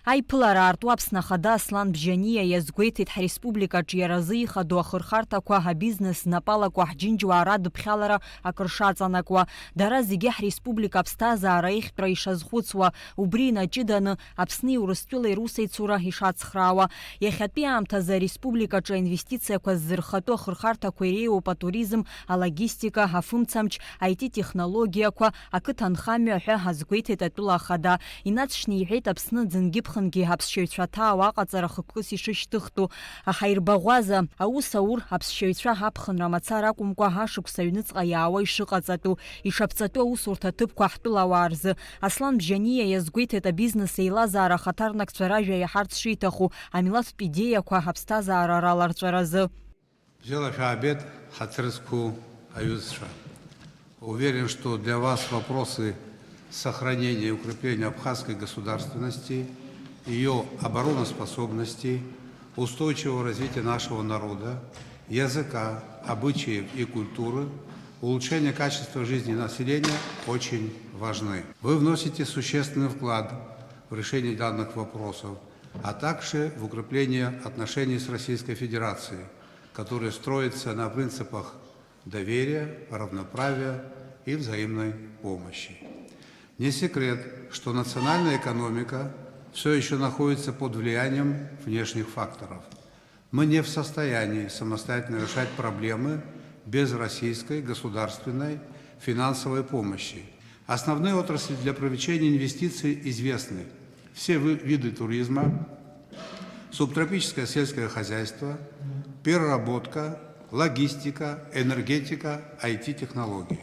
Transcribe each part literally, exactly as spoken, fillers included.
Аиԥылара аартуа Аԥсны Ахада Аслан Бжьаниа иазгәеиҭеит, ҳреспубликаҿ иара азы ихадоу ахырхарҭақәа, абизнес знапы алаку ҳџьынџьуаа радыԥхьалара акыр шаҵанакуа. Дара зегьы ҳреспублика аԥсҭазаара аиӷьтәра ишазхәыцуа, убри инаҷыданы Аԥсни Урыстәылеи русеицура ишацхраауа. Иахьатәи аамҭазы ареспубликаҿы аинвестициақәа ззырхатәу ахырхарҭақәа иреиуоуп атуризм, алогистика, афымцамч, I T технологиақәа, ақыҭанхамҩа ҳәа азгәеиҭеит атәыла ахада. Инаҵшьны иҳәеит, Аԥсны ӡынгьы-ԥхынгьы аԥсшьаҩцәа аҭаау аҟаҵара хықәкыс ишышьҭыхтәу. Аҳаирбаӷәаза, аус аур, аԥсшьаҩцәа аԥхынра мацара акәымкәа, ашықәс аҩныҵҟа иаауа ишыҟаҵатәу, ишаԥҵатәу аусурҭа ҭыԥқәа ҳтәылауаа рзы. Аслан Бжьаниа иазгәеиҭеит, абизнес еилазаара ахаҭарнакцәа ражәа иаҳарц шиҭаху, амилаҭтә идеиақәа аԥсҭазаара раларҵәаразы. Бзиала шәаабеит, ҳаҭыр зқәу аҩызцәа. Уверен, что для вас вопросы сохранения и укрепления абхазской государственности, ее обороноспособности, устойчивого развития нашего народа, языка, обычаев и культуры, улучшения качества жизни населения очень важны. Вы вносите существенный вклад в решение данных вопросов, а также в укрепление отношений с Российской Федерацией, которые строятся на принципах доверия, равноправия и взаимной помощи. Не секрет, что национальная экономика все еще находится под влиянием внешних факторов. Мы не в состоянии самостоятельно решать проблемы без российской государственной финансовой помощи. Основные отрасли для привлечения инвестиций известны. Все вы-, виды туризма, субтропическое сельское хозяйство, переработка, логистика, энергетика, I T технологии.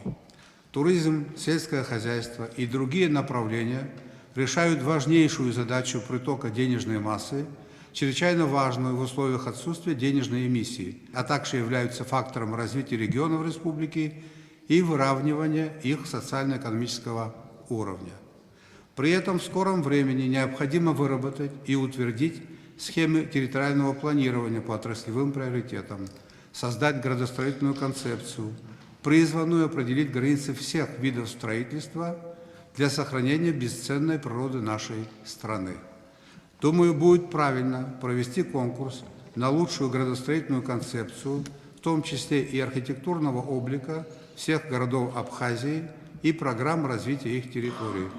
Туризм, сельское хозяйство и другие направления решают важнейшую задачу притока денежной массы, чрезвычайно важную в условиях отсутствия денежной эмиссии, а также являются фактором развития регионов республики и выравнивания их социально-экономического уровня. При этом в скором времени необходимо выработать и утвердить схемы территориального планирования по отраслевым приоритетам, создать градостроительную концепцию, призванную определить границы всех видов строительства для сохранения бесценной природы нашей страны. Думаю, будет правильно провести конкурс на лучшую градостроительную концепцию, в том числе и архитектурного облика всех городов Абхазии и программ развития их территорий,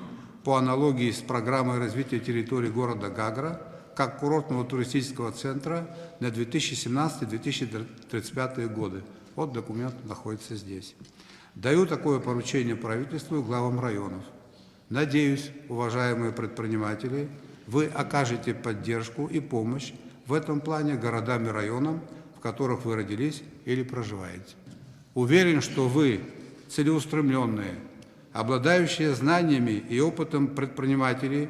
по аналогии с программой развития территории города Гагра как курортного туристического центра на две тысячи семнадцатый — две тысячи тридцать пятые годы. Вот документ находится здесь. Даю такое поручение правительству и главам районов. Надеюсь, уважаемые предприниматели, вы окажете поддержку и помощь в этом плане городам и районам, в которых вы родились или проживаете. Уверен, что вы, целеустремленные, обладающие знаниями и опытом предприниматели,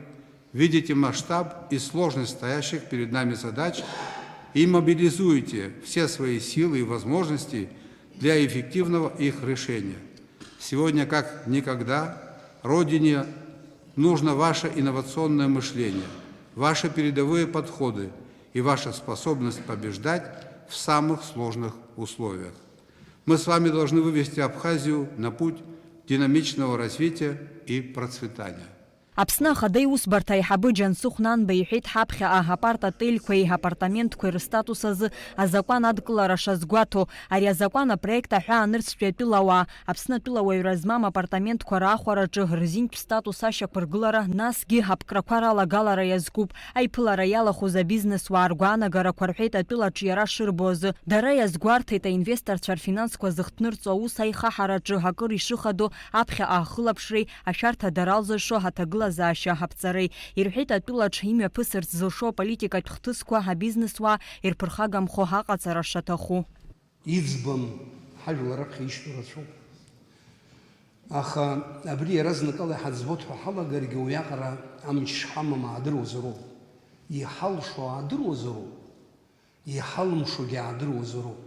видите масштаб и сложность стоящих перед нами задач и мобилизуете все свои силы и возможности для эффективного их решения. Сегодня, как никогда, Родине нужно ваше инновационное мышление, ваши передовые подходы и ваша способность побеждать в самых сложных условиях. Мы с вами должны вывести Абхазию на путь динамичного развития и процветания. Аԥсны Ахада Иусбарҭа аиҳабы Џьансыхә Нанба иҳәеит, ҳаԥхьаҟа апарт отельқәеи апартаментқәеи рыстатус азы азакәан адкылара шазгәаҭо. Ари азакәан апроект аҳәаанырцәтәи атәылауаа, Аԥсны атәылауаҩра змам апартаментқәа раахәараҿы рзинтә статус ашьақәыргылара, насгьы аԥкрақәа ралагалара иазкуп. Аиԥылара иалахәыз абизнесуаа ргәаанагарақәа рҳәеит атәылаҿ иара шырбо азы. Дара иазгәарҭеит, аинвесторцәа рфинансқәа зыхҭнырҵо аус аихаҳараҿы акыр ишыхадоу аԥхьаҟа ахылаԥшреи ашәарҭа дара лзыршо аҭагылазаашьа аԥҵареи. Ирҳәеит, атәылаҿ имҩаԥысырц зылшо аполитикатә хҭысқәа абизнесуаа ирԥырхагамхо аҟаҵара шаҭаху. Иӡбам, ҳажәлар раԥхьа ишьҭоу рацәоуп. Аха абри иаразнакала иҳаӡбоит ҳәа ҳалагаргьы, уиаҟара амч шҳамам аадыруазароуп. Иҳалшо аадыруазароуп, иҳалымшогьы аадыруазароуп.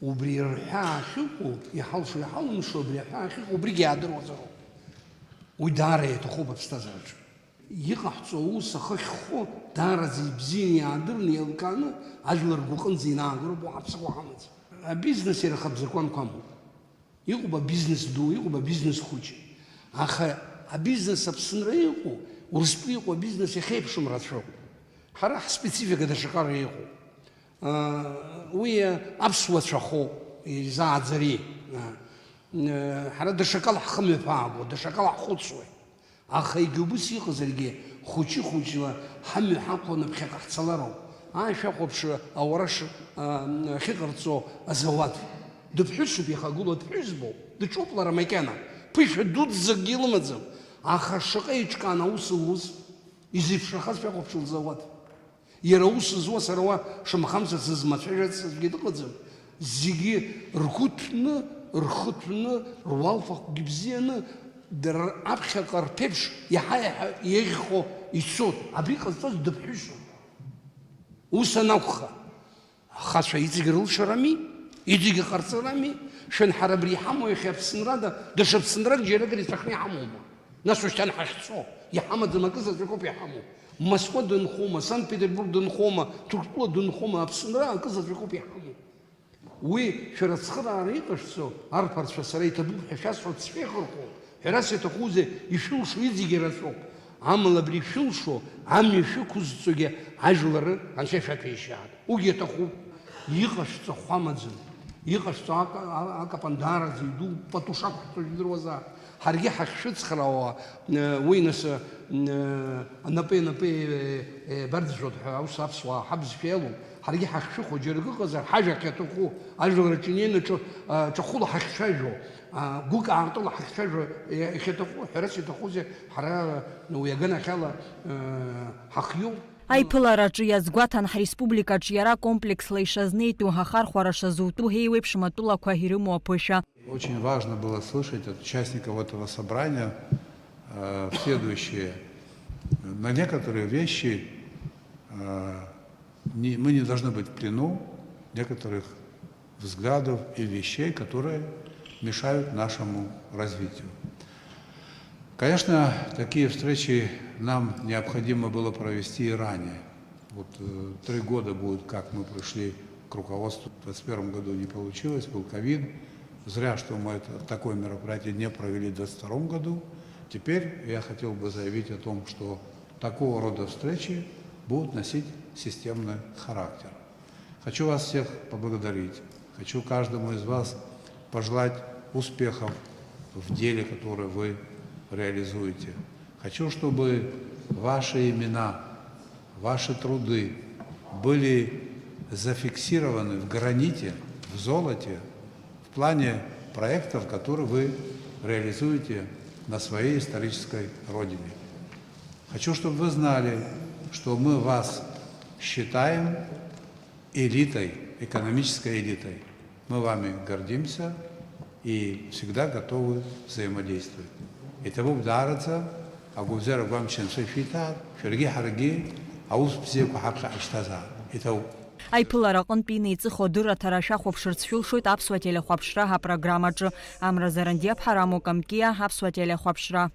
Убри рҳәаа ахьыҟоу, иҳалшо, иҳалымшо, убри аҳәаа ахьыҟоу, убригьы аадыруазароуп. Уи даара иаҭахуп аԥсҭазаараҿы. Иҟаҳҵо аус ахы ахьхо даараӡа ибзианы иаадырны, еилкааны, ажәлар ргәаҟынӡа инаагароуп, уаҳа ԥсыхәа ҳамаӡам. Абизнес иара хатә закәанқәа амоуп. Иҟоуп абизнес ду, иҟоуп абизнес хәыҷы. Аха абизнес Аԥсынра иҟоу, Урыстәы иҟоу абизнес иахьеиԥшым рацәоуп. Ҳара ҳспецифика даҽакала иҟоуп. Уи аԥсуа цәахоуп, изааӡари. Ҳара даҽакала ҳхымҩаԥаагоит, даҽакала ҳхәыцуеит. Аха егьа убыс иҟазаргьы, хәыҷы-хәыҷла ҳамҩа ҳақәланы ԥхьаҟа ҳцалароуп. Аа, шәахәаԥш, ауараш, а, ахьыҟарҵо азауад. Дыԥҳәысуп иахагылоу, дԥҳәызбоуп, дыҿоуп лара макьана. Ԥышәа дуӡӡакгьы илымаӡам. Аха шаҟа еиҿкааны аус луз, изеиԥшрахаз шәахәаԥш лзауад. Иара аус зуа сара уа шамахамзар сызмацәажәац аӡәгьы дыҟаӡам. Зегьы ргәы ҭәны, рхы ҭәны, руалфахәгьы бзианы, дара аԥхьаҟа рԥеиԥш иаҳа-иаҳа еиӷьхо ицоит. Абри ҟазҵаз дыԥҳәысуп. Ус анакәха, ахацәа иҵегь рылшарами, иҵегь иҟарҵарами? Шәан, ҳара абри иҳамоу иахьа Аԥсынрада, даҽа Аԥсынрак џьаракыр иҵәахны иҳамоума? Нас ушьҭан ҳахьцо, иҳамаӡам, акы заҵәык ауп иҳамоу. Москва дынхома, Санкт-Петербург дынхома, Ҭырқәтәыла дынхома, Аԥсынра акы заҵәык ауп иҳамоу. Уи шәара ацхыраара иҟашәҵо, арԥарцәа, сара иҭабуп ҳәа шәасҳәарц шәеихырхәо, ҳәарас иаҭахузеи, ишәылшо иҵегьы ирацәоуп. Амала абри шәылшо, амҩа шәықәызҵогьы ажәлары анцәа шәаҭәеишьаат. Уигьы аҭахуп. Иҟашәҵо хәамаӡам. Иҟашәҵо ака-, а-, акапан даараӡа иду, пату шақәшәҵо жәдыруазаап. Ҳаргьы ҳахьшәыцхраауа, э, уи нас, э, э, анапы-анапы, э, э, еибарӡәӡәоит ҳәа аус аԥсуаа ҳабызшәа иалоуп. Ҳаргьы ҳахьшәыхәо џьара акы ыҟазар, ҳажәа ахьаҭаху, ажәлар аҿы инеины ҿа-, а, ҿахәыла ҳахьцәажәо, а, гәык-аартыла ҳахьцәажәо, э, иахьаҭаху, ҳәарас иаҭахузеи, ҳара уи аганахьала, э, ҳахиоуп. Аиԥылараҿы иазгәаҭан, ҳреспубликаҿы иара комплексла ишазнеитәу, ахархәара шазутәу, еиуеиԥшым атәылақәа ирымоу аԥышәа. Очень важно было слышать от участников этого собрания, э, следующее. На некоторые вещи, э, не, мы не должны быть в плену некоторых взглядов и вещей, которые мешают нашему развитию. Конечно, такие встречи нам необходимо было провести и ранее. Вот, э, три года будет, как мы пришли к руководству. В двадцать первом году не получилось, был ковид. Зря, что мы это, такое мероприятие не провели в двадцать втором году. Теперь я хотел бы заявить о том, что такого рода встречи будут носить системный характер. Хочу вас всех поблагодарить. Хочу каждому из вас пожелать успехов в деле, которое вы реализуете. Хочу, чтобы ваши имена, ваши труды были зафиксированы в граните, в золоте, в плане проектов, которые вы реализуете на своей исторической родине. Хочу, чтобы вы знали, что мы вас считаем элитой, экономической элитой. Мы вами гордимся и всегда готовы взаимодействовать. Иҭабуп даараӡа, агәабзиара агәамч анцәа ишәиҭааит, шәаргьы ҳаргьы аус бзиақәа ҳаԥхьа ҳашьҭазаап. Иҭабуп. Аиԥылара аҟынтәи инеиҵыху адырраҭара шәахәаԥшырц шәылшоит Аԥсуа телехәаԥшра апрограммаҿы. Амра Зарандиаԥҳа, Рамо Камкиа, Аԥсуа телехәаԥшра.